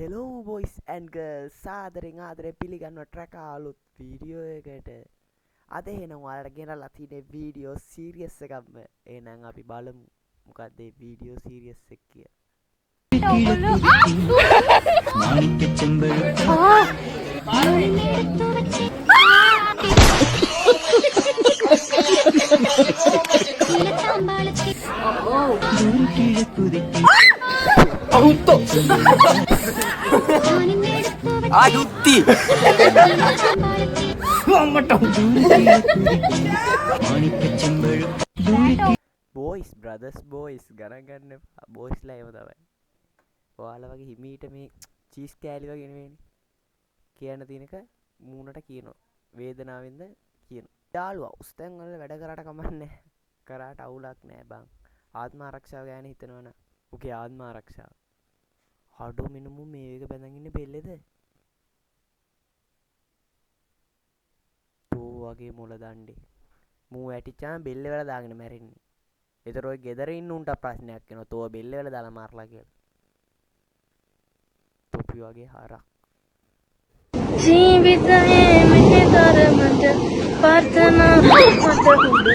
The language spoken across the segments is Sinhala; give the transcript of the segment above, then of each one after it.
Hello boys and girls, සාදරෙන් ආදරෙන් පිළිගන්නවා ට්‍රැකා අලුත් වීඩියෝ එකට. අද එහෙනම් ඔයාලට ගෙනල්ලා තියෙන වීඩියෝ සීරියස් එකක්ම. එහෙනම් අපි බලමු මොකක්ද මේ වීඩියෝ සීරියස් එක කියලා. බෝයිස් බ්‍රදර්ස් බෝයිස් ගණන් ගන්න එපා. බෝයිස්ලා එහෙම තමයි. ඔයාලා වගේ හිමීට මේ චීස් කෑලි වගේ නෙවෙයිනේ. කියන්න තියෙන එක මූණට කියනවා. වේදනාවෙන්ද කියනවා. යාළුවා උස්තැන් වල වැඩ කරාට කමක් නෑ. කරාට අවුලක් නෑ බං. ආත්ම ආරක්ෂාව ගැන හිතනවනම් උගේ ආත්ම ආරක්ෂාව. අඩෝ මෙන්න මූ මේ එක බැඳන් ඉන්නේ බෙල්ලේද? තෝ වගේ මොළ දණ්ඩේ. මූ වැටිච්චාම බෙල්ලේ වල දාගෙන මැරෙන්නේ. ඒතර ඔය ගෙදර ඉන්න උන්ට ප්‍රශ්නයක් එනවා. තෝ බෙල්ලේ වල දාලා මාරලා කියලා. තොපි වගේ හරක්. ජීවිතයේ මෙහි තරමට ප්‍රාර්ථනා මට හොඳ.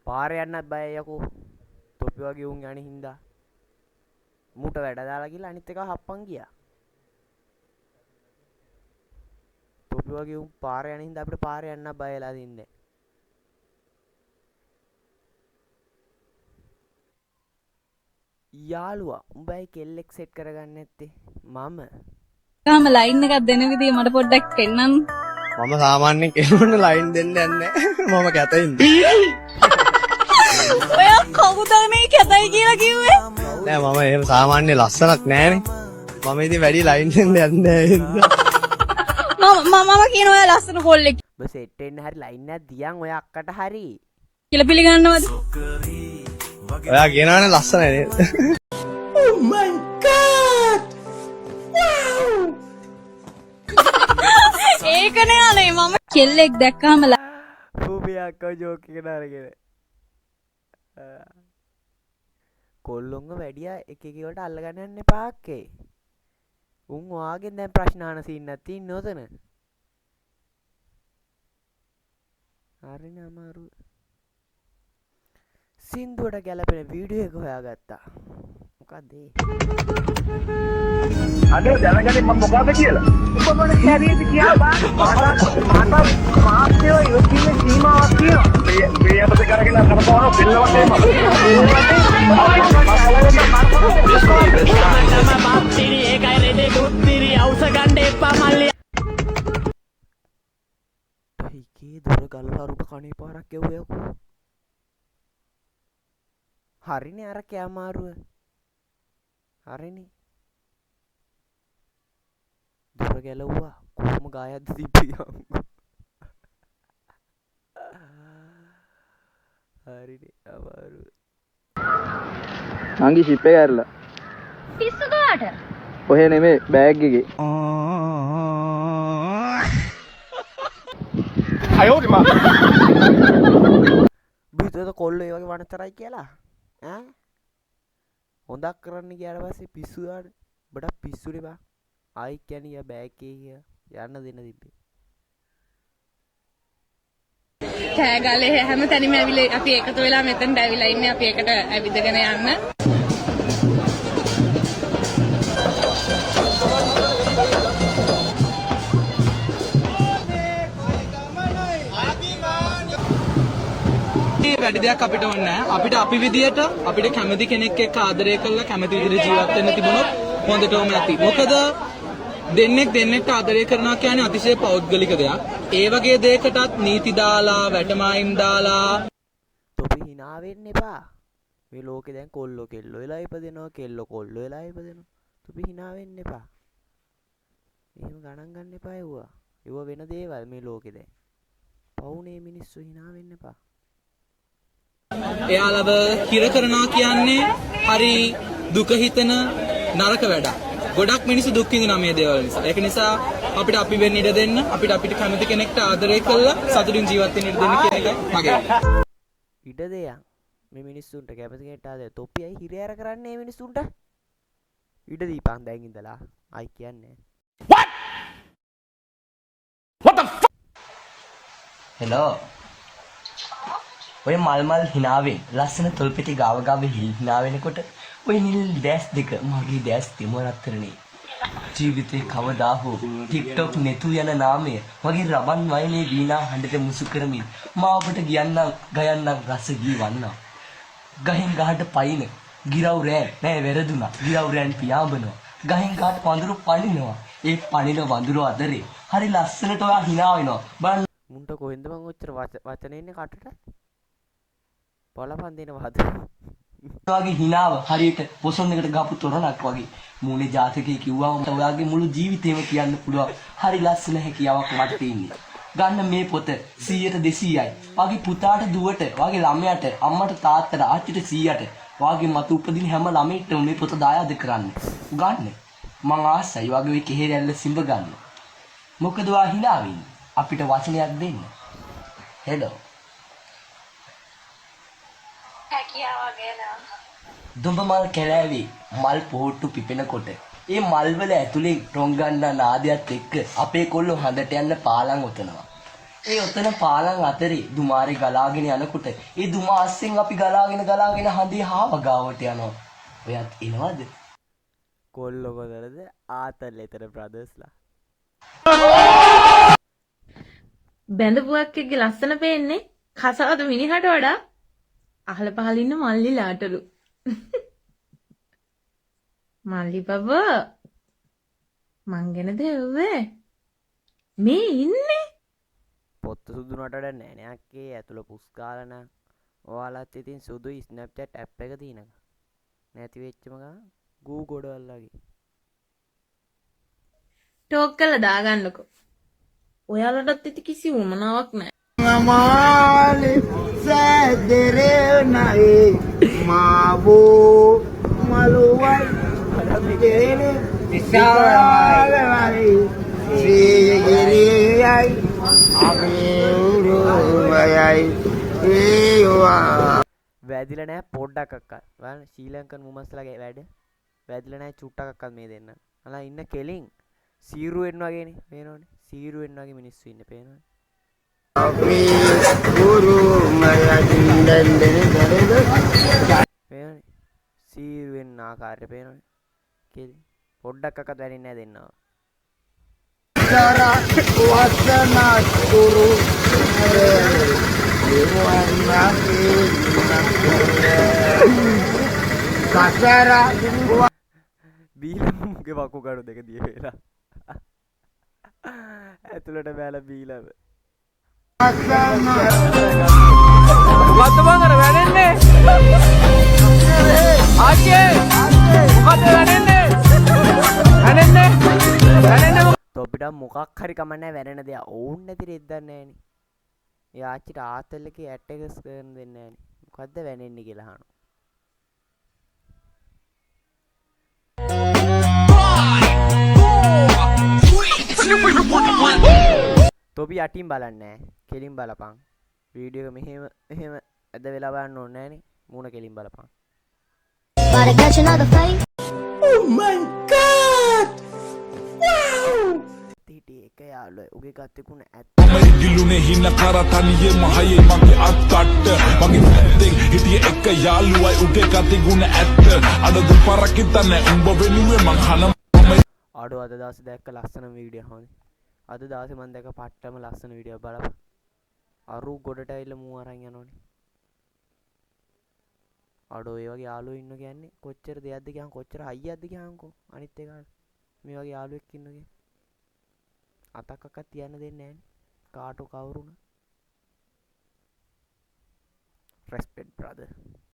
පාර යන්නත් බයයි යකෝ. තොපි වගේ උන් යන හින්දා. මූට වැඩ දාලා ගිහලා අනිත් එක හප්පන් ගියා. තොපි වගේ උන් පාර යන හින්දා අපිට පාර යන්න බය වෙලා තින්නේ. යාළුවා උඹයි කෙල්ලෙක් සෙට් කරගන්න නැත්තේ මම. තාම ලයින් එකක් දෙන විදිය මට පොඩ්ඩක් පෙන්නන්න. මම සාමාන්‍යයෙන් කෙරුවන ලයින් දෙන්න යන්නේ නැහැ. මම කැතයින්ද? ඔයා කවුද මේ කැතයි කියලා කිව්වේ? නෑ මම එහෙම සාමාන්‍ය ලස්සනක් නෑනේ. මම ඉතින් වැඩි ලයින් දෙන්න යන්නේ නෑ හින්දා. මම මම කියන ඔයා ලස්සන කොල්ලෙක් ඔබ සෙට් වෙන්න හරි ලයින් එකක් දියන් ඔය අක්කට හරි. කියලා පිළිගන්නවද? ඔයා කියනවනේ ලස්සනයි නේද? ඒකනේ අනේ මම කෙල්ලෙක් දැක්කහම භූමි අක්කව ජෝක් එකට අරගෙන. කොල්ලොන්ව වැඩිය එක එක වලට අල්ලගන්න යන්න එපා අක්කේ. උන් ඔයාගෙන් දැන් ප්‍රශ්න අහන සීන් එකක් තියෙන්නේ ඔතන. හරිනේ අමාරුව. සින්දුවට ගැලපෙන වීඩියෝ එක හොයාගත්තා. මොකක්ද ඒ? අනේ දැනගන්නේ මම මොකද කියලා. ඔබ මොන කැරියද කියලා බලන්න. මට මාත්‍යව ඉවසීමේ සීමාවක් තියෙනවා. මේ මේ අපත කරගෙන කරපවන බෙල්ල වටේම. ටයිකේ දොර ගලලා අරුට කනේ පාරක් ගැව්වා යකෝ. හරිනේ අර කෑමාරුව. හරිනේ. දොර ගැලව්වා. කොහොම ගායක්ද තිබ්බේ යංගෝ. හරිනේ අමාරුව. නංගි ෂිප් එක ඇරලා. පිස්සුද ඔයාට? ඔහෙ නෙමෙයි බෑග් එකේ. උඹ හිතුවද කොල්ලෝ ඒ වගේ වනතරයි කියලා? ඈ? හොඳක් කරන්න ගියාට පස්සේ පිස්සු දාන්න. උඹට පිස්සුනේ බං. ආයි කියන්නේ ගියා බෑග් එකේ කියලා. යන්න දෙන්න තිබ්බේ. කෑ ගාලේ හැම තැනම ඇවිල්ලා අපි එකතු වෙලා මෙතනට ඇවිල්ලා ඉන්නේ අපි එකට ඇවිදගෙන යන්න. වැඩි දෙයක් අපිට ඕනේ නෑ. අපිට අපි විදියට අපිට කැමති කෙනෙක් එක්ක ආදරය කරලා කැමති විදියට ජීවත් වෙන්න තිබුණොත් හොඳටම ඇති. මොකද දෙන්නෙක් දෙන්නෙක්ට ආදරය කරනවා කියන්නේ අතිශය පෞද්ගලික දෙයක්. ඒ වගේ දෙයකටත් නීති දාලා වැටමායින් දාලා තොපි hina වෙන්න එපා. මේ ලෝකේ දැන් කොල්ලෝ කෙල්ලෝ වෙලා ඉපදෙනවා, කෙල්ලෝ කොල්ලෝ වෙලා ඉපදෙනවා. තොපි hina වෙන්න එපා. එහෙම ගණන් ගන්න එපා එව්වා. එව්වා වෙන දේවල් මේ ලෝකේ දැන්. පවුනේ මිනිස්සු hina වෙන්න එපා. එයාලව හිර කරනවා කියන්නේ හරි දුක හිතෙන නරක වැඩක්. ගොඩක් මිනිස්සු දුක් විඳිනවා මේ දේවල් නිසා. ඒක නිසා අපිට අපි වෙන්න ඉඩ දෙන්න, අපිට අපිට කැමති කෙනෙක්ට ආදරය කරලා සතුටින් ජීවත් වෙන්න ඉඩ දෙන්න කියන එකයි මගේ. ඉඩ දෙයන් මේ මිනිස්සුන්ට කැමති කෙනෙක්ට ආදරය. තොපි ඇයි හිරේ අර කරන්නේ මේ මිනිස්සුන්ට? ඉඩ දීපන් දැන් ඉඳලා. ආයි කියන්නේ. හෙලෝ. ඔය මල් මල් හිනාවෙන් ලස්සන තොල් පෙති ගාව ගාව හිල් හිනා වෙනකොට ඔය නිල් දැස් දෙක මගේ දැස් තිමරත්තරනේ. ජීවිතේ කවදා හෝ ටික්ටොක් නෙතු යන නාමය මගේ රබන් වයනේ වීණා හඬට මුසු කරමින් මා ඔබට කියන්නම් ගයන්නම් රස ගී වන්නම්. ගහෙන් ගහට පයින් ගිරව් රෑන් නෑ වැරදුනා, ගිරව් රෑන් පියාඹනවා, ගහෙන් ගහට වඳුරු පනිනවා, ඒ පනින වඳුරු අතරේ හරි ලස්සනට ඔයා හිනා වෙනවා බලන්න. මුන්ට කොහෙන්ද මං ඔච්චර වචන එන්නේ කටට? පොළපන් දෙන වද. ඔයාගේ හිනාව හරියට පොසොන් එකට ගහපු තොරණක් වගේ. මූණේ ජාතකයේ කිව්වම ඔයාගේ මුළු ජීවිතේම කියන්න පුළුවන්. හරි ලස්සන හැකියාවක් මට තියෙන්නේ. ගන්න මේ පොත 100ට 200යි. ඔයාගේ පුතාට, දුවට, ඔයාගේ ළමයාට, අම්මට, තාත්තට, ආච්චිට, සීයාට, ඔයාගේ මතු උපදින හැම ළමයෙක්ටම මේ පොත දායාද කරන්න. ගන්න. මං ආසයි ඔයාගේ ඔය කෙහෙල් ඇල්ල සිඹ ගන්න. මොකද ඔයා හිනා වෙන්නේ? අපිට වචනයක් දෙන්න. හෙලෝ. දුඹ මල් කැලෑවේ මල් පොහොට්ටු පිපෙනකොට ඒ මල් වල ඇතුලෙන් රොංගන්නා නාදයත් එක්ක අපේ කොල්ලෝ හඳට යන්න පාලම් ඔතනවා. ඒ ඔතන පාලම් අතරේ දුමාරේ ගලාගෙන යනකොට ඒ දුම අස්සෙන් අපි ගලාගෙන ගලාගෙන හඳේ හාව ගාවට යනවා. ඔයත් එනවද? කොල්ලෝ කොතනද? ආතල් එතන බ්‍රදර්ස්ලා. බැඳපු අක්කෙක්ගේ ලස්සන පේන්නේ කසාද මිනිහට වඩා අහල පහල ඉන්න මල්ලිලාටලු. මල්ලි බබා මං ගැනද ඇහුවේ? මේ ඉන්නේ. පොත්ත සුදු නට වඩා නෑ නේ අක්කේ, ඇතුළ පුස් කාලා නම්. ඔයාලත් ඉතින් සුදුයි Snapchat app එක තියෙනකම්. නැති වෙච්චම ගමන් ගූ ගොඩවල් වගේ. ටෝක් කරලා දාගන්නකෝ. ඔයාලටත් ඉතින් කිසි උවමනාවක් නෑ. වැදිලා නෑ පොඩ්ඩක් අක්කා. බලන්න ශ්‍රී ලංකන් වුමන්ස්ලාගේ වැඩ. වැදිලා නෑ චුට්ටක් අක්කා මේ දෙන්න. අලා ඉන්න කෙලින් සීරු වෙන්න වගේනේ. පේනවනේ. සීරු වෙන්න වගේ මිනිස්සු ඉන්නේ පේනවනේ. පේනවනේ. සීරු වෙන්න ආකාරය පේනවනේ. කෙලින් පොඩ්ඩක් අක්කත් වැදෙන්නේ නෑ දෙන්නව. බීලා මුගේ වකුගඩු දෙක දිය වෙලා. ඇතුළට බෑලා බීලාම. මොකද්ද බං අර වැනෙන්නේ? ආච්චේ මොකද්ද වැනෙන්නේ? වැනෙන්නේ? වැනෙන්නේ? තොපිට මොකක් හරි කමක් නැහැ වැනෙන දෙයක්. ඕන් නැති රෙද්දක් නෑනේ. ඒ ආච්චිට ආතල් එකේ ඇට් එක කරන්න දෙන්නේ නෑනේ. මොකද්ද වැනෙන්නේ කියලා අහනවා. තොපි යටින් බලන්නේ නෑ. කෙලින් බලපන්. වීඩියෝ එක මෙහෙම මෙහෙම ඇද වෙලා බලන්න ඕනේ නෑනේ. මූණ කෙලින් බලපන්. හිටියේ එක යාළුවයි. උගේ ගතිගුණ ඇත්ත. මම ඉගිලුනේ හින කර තනියෙම හයේ මගේ අත් අට්ට මගේ පැත්තෙන් හිටියේ එක යාළුවයි උගේ ගතිගුණ ඇත්ත අඩ දෙපාරක් හිතන්නේ උඹ වෙනුවෙන් මං හන මම. අඩෝ අද දවසේ දැක්ක ලස්සනම වීඩියෝ හොඳේ. අද දවසේ මං දැක්ක පට්ටම ලස්සන වීඩියෝ බලපන්. අරු ගොඩට ඇවිල්ලා මූ අරන් යනවනේ. අඩෝ ඒ වගේ යාළුවෝ ඉන්න කියන්නේ කොච්චර දෙයක්ද කියන්, කොච්චර හයියක්ද කියන්කෝ. අනිත් එකාට මේ වගේ යාළුවෙක් ඉන්න කියන්නේ අතක් අක්කක් තියන්න දෙන්නේ නෑනේ කාටෝ කවුරුන. Respect brother.